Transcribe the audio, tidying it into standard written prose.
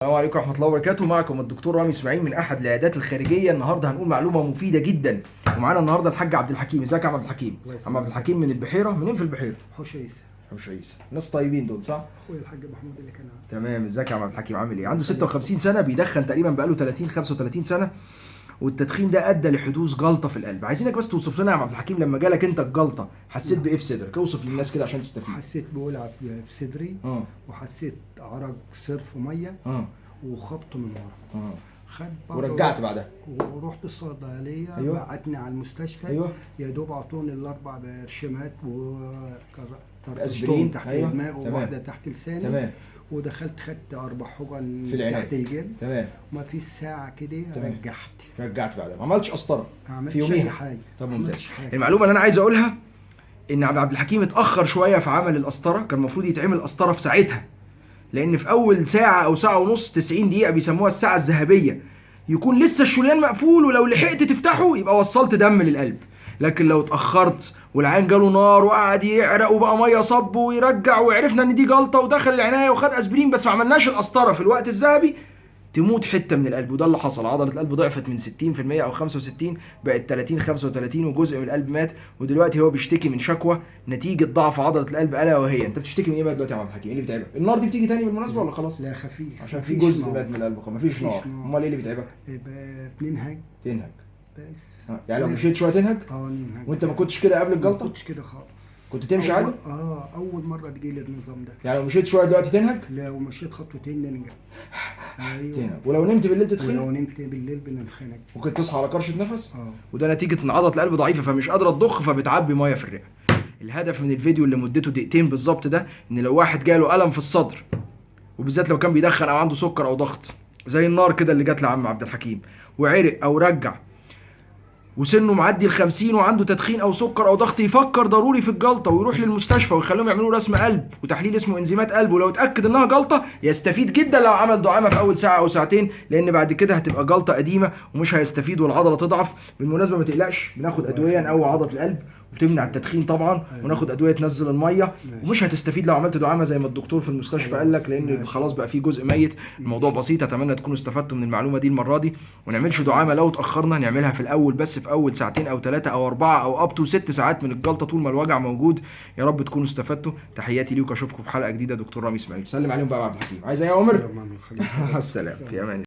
السلام عليكم ورحمة الله وبركاته. معكم الدكتور رامي اسماعيل من احد العيادات الخارجية. النهارده هنقول معلومة مفيدة جدا، ومعانا النهارده الحاج عبد الحكيم. ازيك يا عم عبد الحكيم؟ الله يسلمك. عم عبد الحكيم من البحيرة. منين في البحيرة؟ حوش عيسى. حوش عيسى. ناس طيبين دول صح؟ اخويا الحاج محمود اللي كان عندي. تمام. ازيك يا عم عبد الحكيم، عامل ايه؟ عنده 56 سنة، بيدخن تقريبا بقاله 30 35 سنة، والتدخين ده ادى لحدوث جلطة في القلب. عايزينك بس توصف لنا يا عم عبد الحكيم، لما جالك انت الجلطة حسيت بايه في صدرك؟ اوصف للناس كده عشان تستفيد. حسيت بولعة في صدري، وحسيت عرق صرف مية، وخبط من ورا. خد بعضه. ورجعت بعدها. ورحت الصيدلية. بعتني على المستشفى. يا دوب اعطوني الاربع برشامات أسبرين. وطرشتهم تحت دماغي وواحدة تحت لساني. ودخلت خدت 4 حقن في العناية. تحت الجلد. وما فيش ساعة كده رجعت. رجعت بعدها، ما عملتش قسطره ما عملتش في يوميها. اي حاجة. طب ما ممتاز. عملتش حاجة. المعلومة اللي انا عايز اقولها ان عبد الحكيم اتاخر شوية في عمل القسطرة، كان المفروض يتعمل قسطره في ساعتها، لان في اول ساعة او ساعة ونص، 90 دقيقة بيسموها الساعة الذهبية، يكون لسه الشريان مقفول، ولو لحقت تفتحه يبقى وصلت دم للقلب. لكن لو اتاخرت والعيان جاله نار وقعد يعرق وبقى مية صب ويرجع، وعرفنا ان دي جلطة ودخل العناية وخد اسبرين، بس ما عملناش القسطرة في الوقت الذهبي، تموت حتة من القلب. وده اللي حصل، عضلة القلب ضعفت من 60% او 65 بقت 30 35، وجزء من القلب مات. ودلوقتي هو بيشتكي من شكوى نتيجة ضعف عضلة القلب، الا وهي انت بتشتكي من ايه بقى دلوقتي يا عم عبد الحكيم؟ ايه اللي بيتعبك؟ النار دي بتيجي تاني بالمناسبة ولا خلاص؟ لا، خفيف. عشان في مفيش جزء نار. مات من القلب، مفيش مفيش نار. نار. امال ايه اللي بيتعبك؟ يبقى بننهج تنهج بس. يعني لو مشيت شوية تنهج؟ ننهج. وانت ما كنتش كده قبل ما الجلطة؟ كنتش كده خالص. كنت تمشي عادي؟ اول مرة تجي لي النظام ده. يعني لو مشيت شوية دلوقتي تنهج؟ لو مشيت خطوتين ننجح. ايوه. تنهج. ولو نمت بالليل تتخنق؟ ولو نمت بالليل بننخنق. ممكن تصحى على كرشه نفس؟ وده نتيجة ان عضلة القلب ضعيفة فمش قادرة تضخ، فبتعبي مية في الرئة. الهدف من الفيديو اللي مدته دقيقتين بالظبط ده، ان لو واحد جاله الم في الصدر، وبالذات لو كان بيدخن او عنده سكر او ضغط زي النار كده اللي جت لعم عبد الحكيم، وعرق او رجع، وسنة معدي ال 50 وعنده تدخين او سكر او ضغط، يفكر ضروري في الجلطة ويروح للمستشفى ويخليهم يعملوا رسم قلب وتحليل اسمه انزيمات قلب، ولو اتاكد انها جلطة يستفيد جدا لو عمل دعامة في اول ساعة او ساعتين، لان بعد كده هتبقى جلطة قديمة ومش هيستفيد والعضله تضعف. بالمناسبة ما تقلقش، بناخد ادوية نقوي عضلة القلب وبتمنع التدخين طبعا، وناخد ادوية تنزل المية، ومش هتستفيد لو عملت دعامة زي ما الدكتور في المستشفى قال لك، لان خلاص بقى في جزء ميت. الموضوع بسيط. اتمنى تكونوا استفدتوا من المعلومة دي المرة دي، وما نعملش دعامة لو اتاخرنا، نعملها في الاول بس، في اول ساعتين او 3 او 4 او up to 6 ساعات من الجلطة طول ما الوجع موجود. يا رب تكونوا استفدتوا. تحياتي ليكم، اشوفكم في حلقة جديدة. دكتور رامي اسماعيل، سلم عليهم بقى يا عبد الحكيم. عايز ايه يا عمر؟ السلام عليكم. السلام. في امان الله.